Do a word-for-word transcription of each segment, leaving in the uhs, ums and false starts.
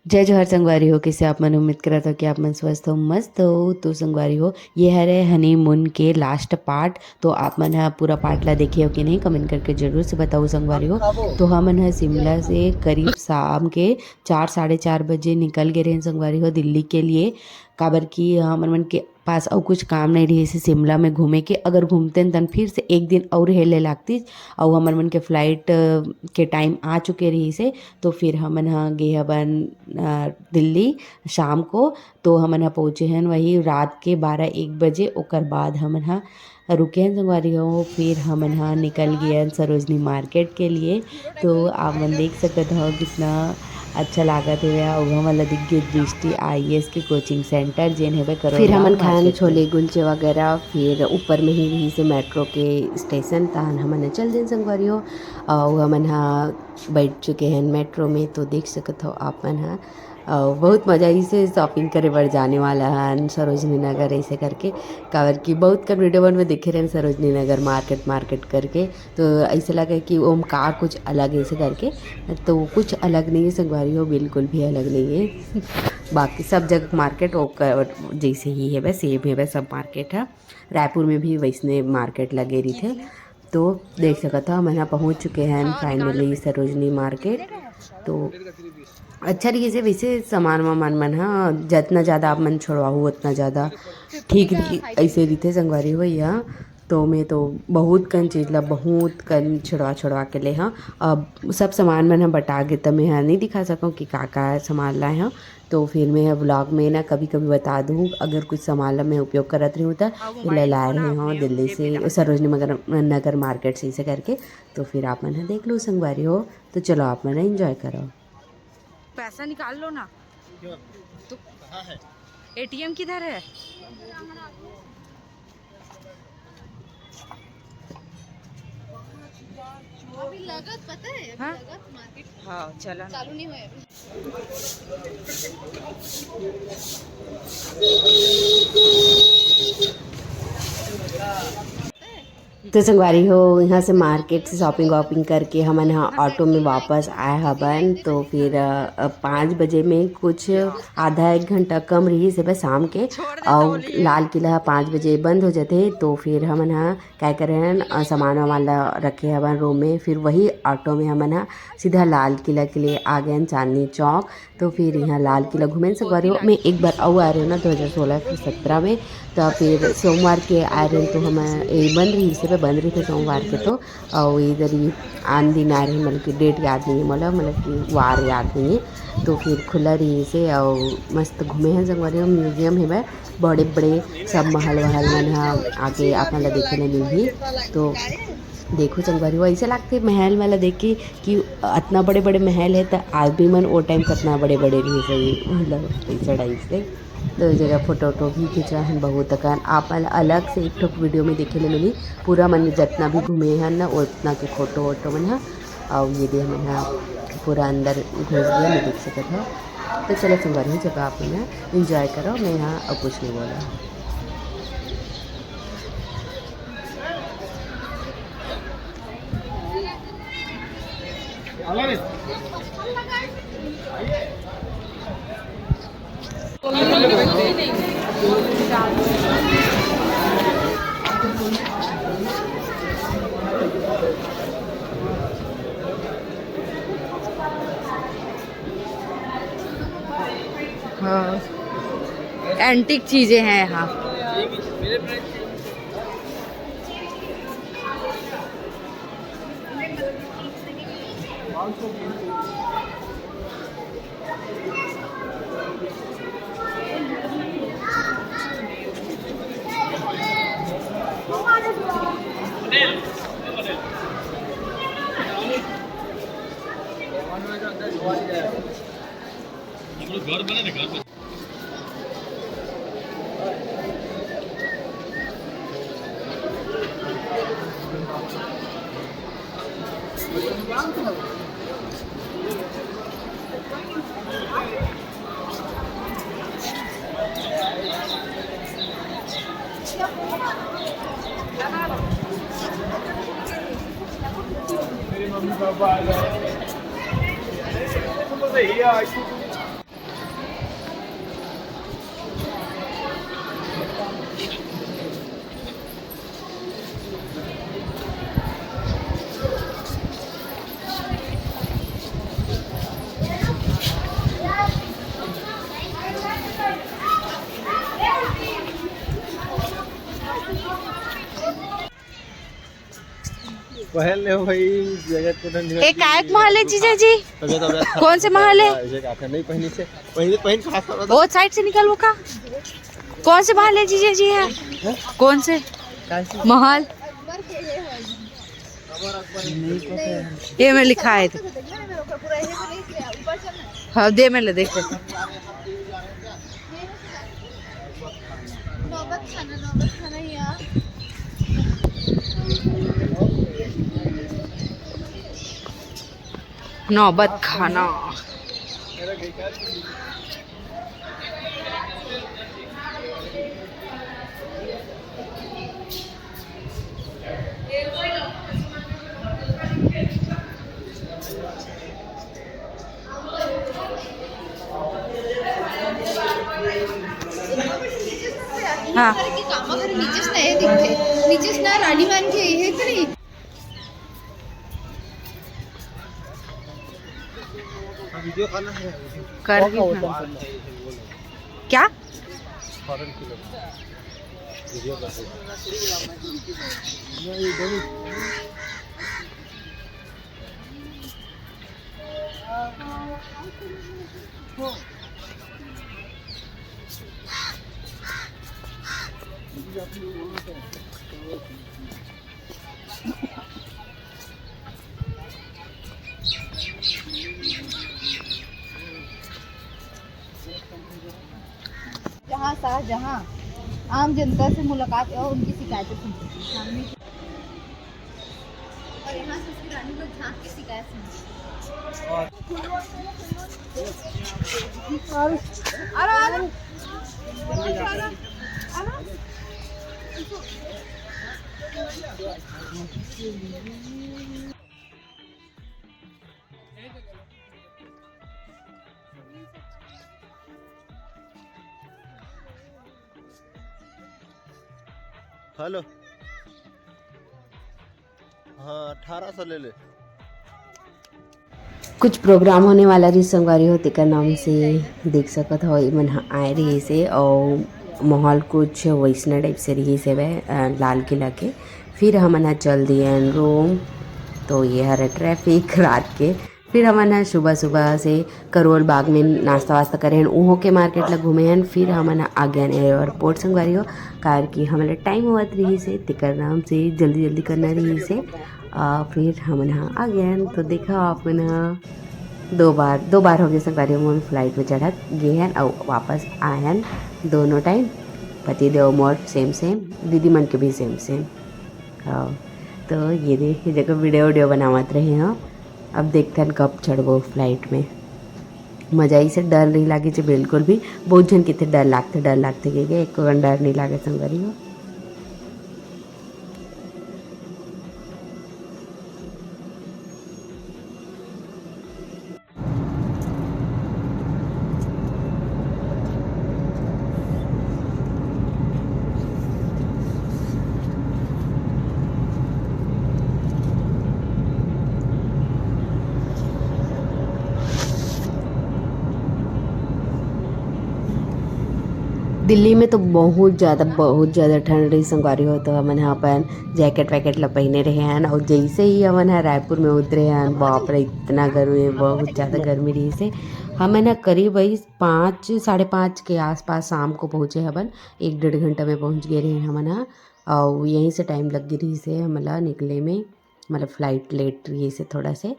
जय जोहार संगवारी हो, कइसे आप मन? उम्मीद करत हो कि आप मन स्वस्थ हो, मस्त हो। तो संगवारी हो, ये हरे honeymoon के last part। तो आप मन ह पूरा part ला देखे हो कि नहीं, comment करके जरूर से बताओ संगवारी हो। तो हमन ह शिमला से करीब शाम के चार, साढ़े चार बजे निकल गए रहे संगवारी हो, दिल्ली के लिए। काबर कि हमन मन के पास अउ कुछ काम नहीं रहिस हे शिमला में घूमे के। अगर घूमतेन तन फिर से एक दिन अउ रहे ले लागतिस, अउ हमन मन के flight, अ, के time आ चुके रहिस हे। तो फिर हमन ह गे हबन, अ, दिल्ली शाम को। तो हमन ह पहुँचे हन वही रात के बारह एक बजे। ओकर बाद हमन ह रुके हन संगवारी हो, फिर हमन ह निकल गे हन सरोजनी market के लिए। तो आप मन देख सकत हो कितना अच्छा लागत हेवय। अउ हमन ला दिख गे दृष्टि IAS के coaching center, जेन हेवय फिर करोलबाग हमन खान market छोले में। कुलचे वगैरह, फिर ऊपर में ही रहिस हे metro के station, तहन हमन ह चल देन संगवारी हो। अउ हमन ह बैठ चुके हन metro में, तो देख सकत हो आप मन ह। अउ बहुत मजा आइस हे shopping करे बर जाने वाला हन सरोजनी नगर ऐसे करके, काबर कि बहुत कन video मन में देखे रहेन सरोजनी नगर market, market करके। तो ऐसे लगे कि ओम का कुछ अलग ऐसे करके, तो कुछ अलग नहीं है संगवारी हो, बिल्कुल भी अलग नहीं है। बाकी सब जगह market ओकर जैसे ही है, बस same है, बस सब market है। रायपुर में भी वैसने market लगे रहिथे। तो देख सकत हो, हमन ह पहुँच चुके हैं finally सरोजनी market। तो अच्छा रहिस हे वैसे सामान वामान मन ह, जतना ज़्यादा आप मन छोड़वाहू, उतना ज़्यादा ठीक रही, ऐसे रहिथे संगवारी हो। यहाँ तो मैं तो बहुत कन चीज़ ला बहुत कन छुड़वा छुड़वा के ले हव। अब सब सामान मन ह बटा गे, त मैं ह नहीं दिखा सकूँ कि का का सामान लाए हव। तो फिर मैं ह vlog में ना कभी कभी बता दूँ, अगर कुछ सामान ला मैं उपयोग करत रही हूँ, त ये ला लाए रहे हव दिल्ली से, सरोजनी मगर नगर market से, ऐसे करके। तो फिर आप मन ह देख लो संगवारी हो। तो चलो, आप मन enjoy करो। पैसा निकाल लो ना। क्यों? तो कहाँ है? ATM किधर है? अभी लगत पता है, अभी हाँ? लगत market हाँ, चला ना। चालू नहीं हुआ है अभी। तो संगवारी हो, यहाँ से market से shopping वॉपिंग करके हमन ह auto में वापस आए हबन। तो फिर, अ, पाँच बजे में कुछ आधा एक घंटा कम रहिस हे बस शाम के, अउ लाल किला ह पाँच बजे बंद हो जाथे। तो फिर हमन ह काय करे हन, अ, सामान वामान ला रखे हवन room में, फिर वही auto में हमन ह सीधा लाल किला के लिए आ गए हन, चांदनी चौक। तो फिर यहाँ लाल किला घूमे संगवारी हो। मैं एक बार अउ आ रहे हो ना, दो हज़ार सोलह के सत्रह में, तो फिर सोमवार के आ रहे तो हम, ए, बंद रहिस हे, बंद रहिथे सोमवार के तो। अउ इधर ही आन दिन आ रहे, मतलब कि date याद नहीं है मोला, मतलब कि वार याद नहीं है। तो फिर खुला रहिस हे, अउ मस्त घूमे हैं संगवारी हो। Museum हेवय, बड़े बड़े सब महल वहल मन ह आगे आप मन ला देखे ले मिलही। तो देखो संगवारी हो, ऐसे लागथे महल मन ला देख के कि अतना बड़े बड़े महल है, त आदमी मन ओ time कतना बड़े बड़े रहिस होही, मतलब ऐसा type से। तो ये जगह photo वोटो भी खिंचवा हन बहुत अकन। आप मन अलग से एक ठो video में देखे ले मिली, पूरा मन जतना भी घूमे हन ना, उतना के photo वोटो मन ह। अउ ये दे हमन ह पूरा अंदर घुस गए, मैं देख सकत हो। तो चलो संगवारी हो, जब आप मन ह enjoy करो, मैं यहाँ अब कुछ नहीं बोला। हाँ, antique चीजें हैं यहाँ। मेरे मम्मी पापा आ गए। तुम बस यही आओ, इसको पहन ले भाई, जगत को ठंडी ये काय के महल है जीजा जी? तबीयत, तबीयत खराब कौन से महल है? ये काफी नहीं पहनी से, पहले पहन खा खा वो साइड से निकल वो का। कौन से महल है जीजा जी है? कौन से महल? ये में लिखा है तो। हाँ, दे में ले देख। नौबत खाना, नौबत खाना यहाँ। नौबत खाना। हाँ। नीचेच नाही दिखते, नीचेच ना राणीमान के हे तरी। कर दी ना। क्या? जहाँ शाहजहाँ आम जनता से मुलाकात और उनकी शिकायतें सुनते थे। सामने और यहाँ से उसकी रानी को झांक के शिकायत सुनते थे। अरे, अरे, अरे, अरे। हेलो। हाँ, अठारह सौ ले ले। कुछ प्रोग्राम होने वाला रहिस संगवारी हो, तेकर नाम से देख सकत हो, एमन ह आए रहिस हे अउ माहौल कुछ वैसना टाइप से रहिस हेवय, अ, लाल किला के। फिर हमन ह चल दियन रूम। तो ये हरे ट्रैफिक रात के। फिर हमन ह सुबह सुबह से करोल बाग में नाश्ता वास्ता करे हन, उहों के मार्केट ला घूमे हन। फिर हमन ह आ गयन एयरपोर्ट संगवारी हो, काबर कि हमन ला टाइम होवत रहिस हे, तेकर नाम से जल्दी जल्दी करना रहिस हे। आ, फिर हमन ह आ गयन। तो देखा आप मन ह दो बार, दो बार हो गए संगवारी हो, मोर फ्लाइट में चढ़त गे हन अउ वापस आए हन दोनों टाइम। पति देव मोर सेम सेम, दीदी मन के भी सेम सेम। हाँ, तो ये दे, ये जगह वीडियो वीडियो बनावत रहे हो। अब देखथन कब चढ़बो फ्लाइट में। मजा इसे डर नहीं लागे जे बिल्कुल भी। बहुत झन किथे डर लागथे, डर लागथे, के, के एको कन डर नहीं लागे संगवारी हो। दिल्ली में तो बहुत ज्यादा, बहुत ज्यादा ठंड रही संगवारी हो, तो हमन ह अपन जैकेट वैकेट ला पहिने रहे हन। और जैसे ही हमन ह रायपुर में उतरे हन, बाप रे, इतना गर्मी, बहुत ज्यादा गर्मी रही से। हमन ह करीब वही पाँच, साढ़े पाँच के आसपास शाम को पहुँचे हवन, एक डेढ़ घंटा में पहुँच गए रहे हमन ह। और यहीं से टाइम लग गई रही से हमला निकले में, मतलब फ्लाइट लेट रही से थोड़ा से।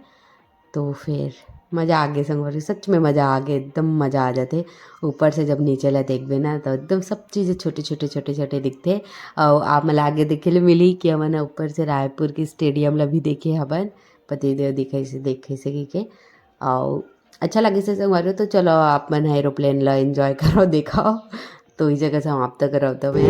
तो फिर मजा आ गए संगवारी, सच में मजा आ गए, एकदम मजा आ जाते। ऊपर से जब नीचे ला देखबे ना, तो एकदम सब चीजें छोटे छोटे, छोटे छोटे दिखते। और आप मन ला आगे देखे ले मिली कि हमन ह ऊपर से रायपुर के स्टेडियम ला भी देखे हवन, पतिदेव दिखे से, देखे से के। और अच्छा लगे से संगवारी हो, तो चलो आप मन एरोप्लेन ला एंजॉय करो, देखो। तो इस जगह समाप्त करब तो मैं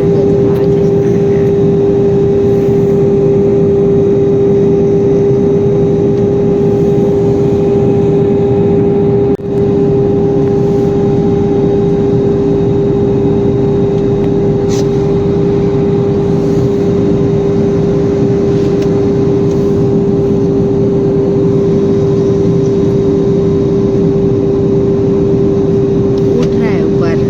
उठ रहा है ऊपर।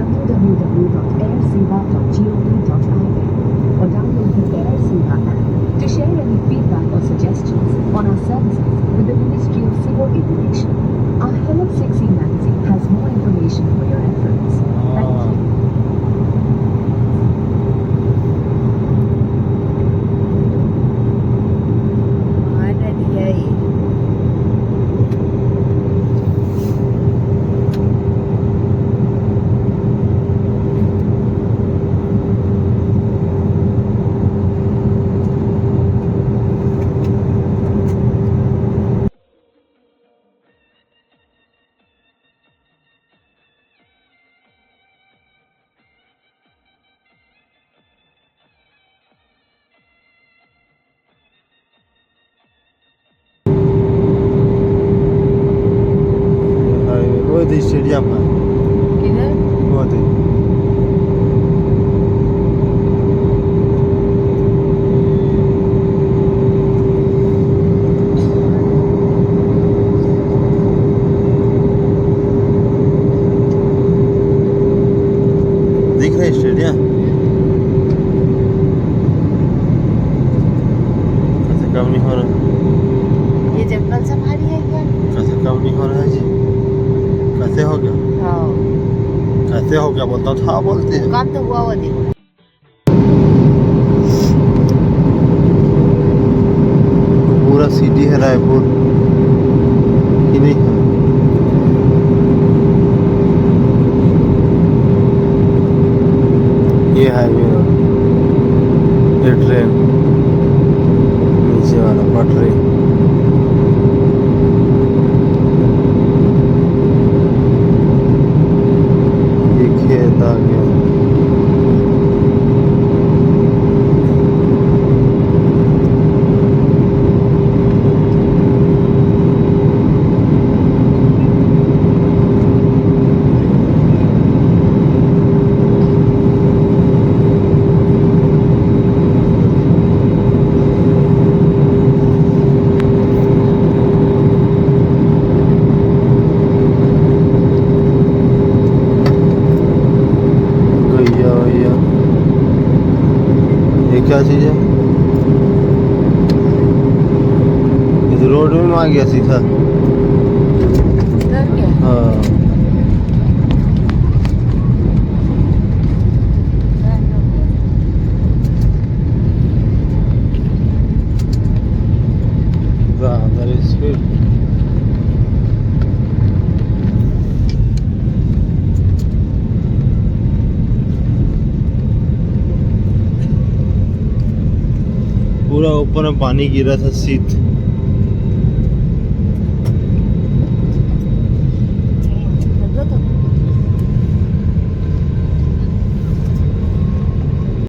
W W W dot air seva dot gov dot I N or download the Air Seva app. To share any feedback or suggestions on our services with the Ministry of Civil Aviation, our Hello Sixty magazine has more information for your reference. Thank you. वो दे stadium है। किधर? वो दे। दिख रहा है stadium? कैसे कम नहीं हो रहा? ये जंगल सफारी है क्या? कैसे कम नहीं हो रहा है जी? कैसे हो गया? हाँ। कैसे हो गया बोलता था, बोलते हैं। काम तो हुआ हुआ, देखो। पूरा सिटी है रायपुर कि नहीं है? ये हाईवे रोड, ये ट्रेन, नीचे वाला पटरी, ये खेत आ गया। गैया वैया, ये क्या चीज़ है? इस रोड में आ गया सीधा। उधर क्या? हाँ। ज़्यादा स्पीड। पूरा ऊपर में पानी गिरा था, शीत।